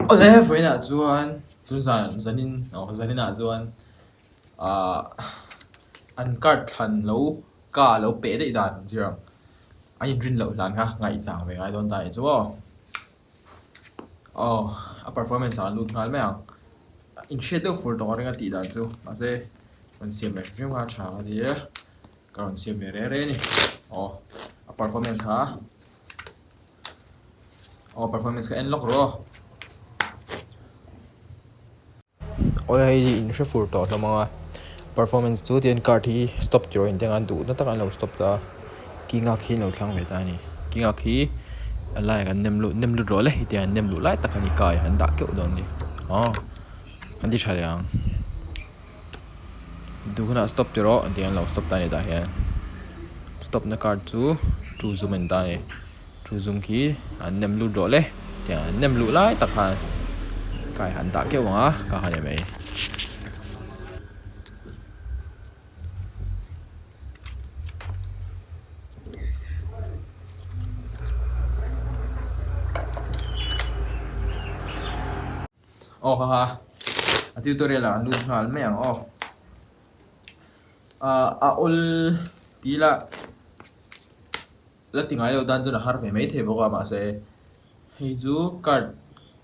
Awle vawiinah chuan tun zan zanin aw zaninah chuan ahh an card thlan lo ka lo peh daih dan ang zir ang a inrin loh hlan kha ngaihchang ve ngai dawn ta anih chu aw. Aw a performance ah an lut nghal mai ang inhriat deuh fur tawh a ring a tih dan chu mahse rawn siam ve hrim hrim kha a tha a ni e ka rawn siam ve reng reng a ni aw a performance kha aw performance kha en lawk rawh aw. Awle hei hi in hre fur tawh hlawm ang a performance chu tihian card hi stop tih erawh intih ang a duh na tak an lo stop ta a king a khi an lo thlang ve ta a ni king a khi a laiah kan nem lut nem lut rawh le hetiang an nem luh lai tak a ni kai an dah keuh dawn a ni aw an ti tha leh ang duh hunah stop tih rawh tiang an lo stop ta a ni tah hian stop na card chu two zum a ni ta a ni. Thu zum khi an nem lut rawh le tiang an nem luh lai tak khan kai han dah keuh ang a ka han en mai. Aw ha ha a tutorial ah an lut nghal mai ang aw ah a awl tih lah. La ti ngai lo tan chuan a har ve mai thei bawk a mahse hei chu card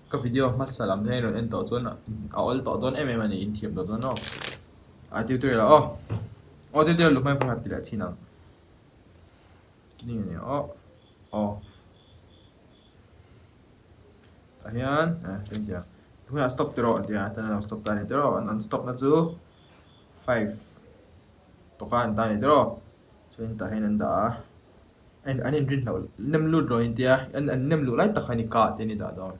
ka video hmasa lam te hian rawn en tawh chuan a awl tawh dawn em em a ni inthiam tawh dawn aw a tutorial ah aw aw tutorial luh hmain pakhat ti leh chhin ang kini a ni aw aw tah hian eh tunah stop ti rawh tia tan a lo stop ta a ni tiraw an stop na chu five tawka an ta a ni tiraw. Chuan tah hian an dah a, an an inrin hlauh nem lut rawh intia an an nem luh lai tak khan i kah te an i dah dawn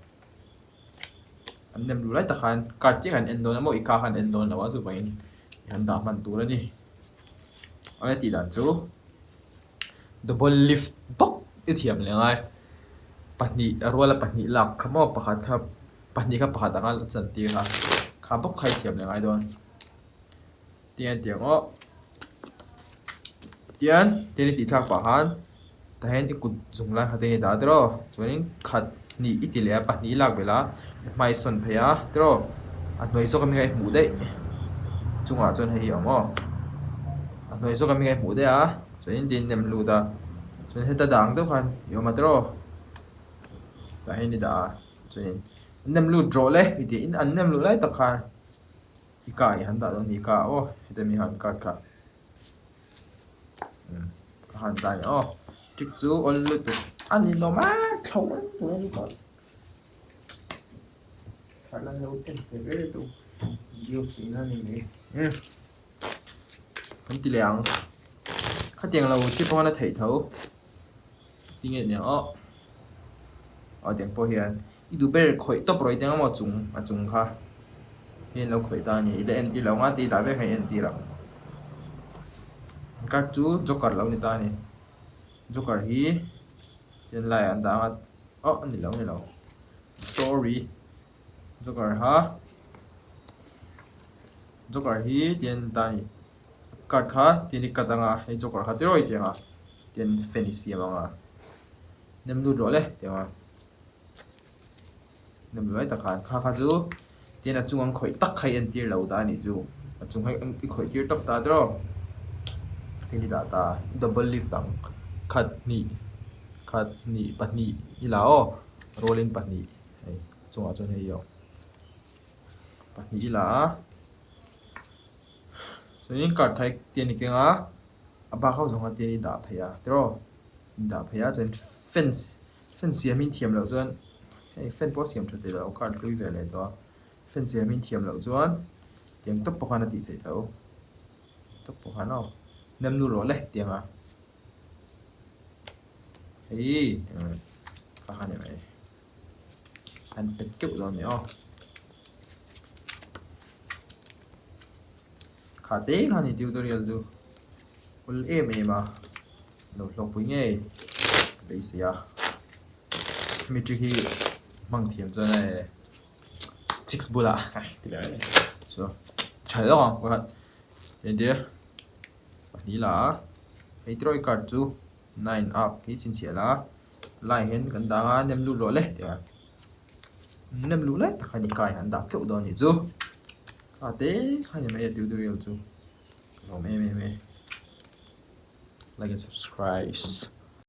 an nem luh lai tak khan card chiah an en dawn a maw i kah khan en dawn lo a chuvangin an dah hman tur a ni a tih dan chu double lift bawk i thiam leh ngai pahnih a ruala pahnih lak kha maw pakhat kha pahnih kha pakhat anga chan tir kha kha bawk kha i thiam leh ngai dawn. Tiang tiang aw tian tian i tih thlak pah khan tah hian i kut zung lai kha te i dah tiraw chuanin khat hnih i ti leh a pahnih i lak belh a i hmai sawn phei a tiraw a hnuai zawk ami kha i hmuh daih chungah chuan hei hi a awm aw a hnuai zawk ami kha i hmuh daih a chuanin tin nem lut a chuan heta dang deuh khan i awm a tiraw tah hian i dah a chuanin nem lut rawh le i tih in an nem luh lai tak khan. I ka i han dah dawn ni ka aw heta mi han card kha umm ka han dah ni aw trick chu awl lutuk a ni lo mai thlo reng tur a ni tawh chhar lan lo en ve ber tu video suih na ni mai umm kan ti leh ang khatiang lo chi pawh a theih tho tinge niang aw aw tiang pawh hian. I duh ber khawih tawp rawih teng emaw chung a chung kha hi an lo khawih ta a ni i la entir lo ang a tih dah vek hi a entir ang card chu joker lo ni ta a ni joker hi tian laiah an dah ang a aw a ni lo a ni lo sorry joker kha joker hi tian an ta a ni card kha tian i cut ang a hei joker kha tiraw i ti ang a tian fan i siam ang a nem lut rawh le ti ang a. Nem luai tak khan kha kha chu tin a chung an khawih tak kha i entir lo ta a nih chu a chung hi i khawih tir tawp ta tiraw tin i dah ta double lift ang khat hnih khat hnih pahnih i la aw rolling pahnih hei a chungah chuan hei hi a awm pahnih i la a chuanin card kha te a ni keng a a bak ho zawng kha te i dah phei a tiraw i dah phei a chuan fence. Fan siam in thiam loh chuan hei fan pawh a siam tha thei lo card hlui ve leh tawh a fan siam in thiam loh chuan tiang tawp pawh khan a tih theih tho tawp pawh khan aw nem nu rawh le tiang a hei kha kha ni mai an pet keuh dawn ni aw kha te kha ni tutorial chu ul em em a lo hlawkpui ngei ka beisei a hemi trick hi hmang thiam chuan hei six bulah ti leh mai chu tha lawk ang pakhat entir pahnih la a hei tiraw i card chu nine up hi chhinchhiah la line hian kan dang a nem lut rawh le tih a. Nem luh lai tak khan i kai han dah keuh dawn a nih chu. Kha te kha ni mai a tutorial chu. Ka lawm em em e. Like and subscribe.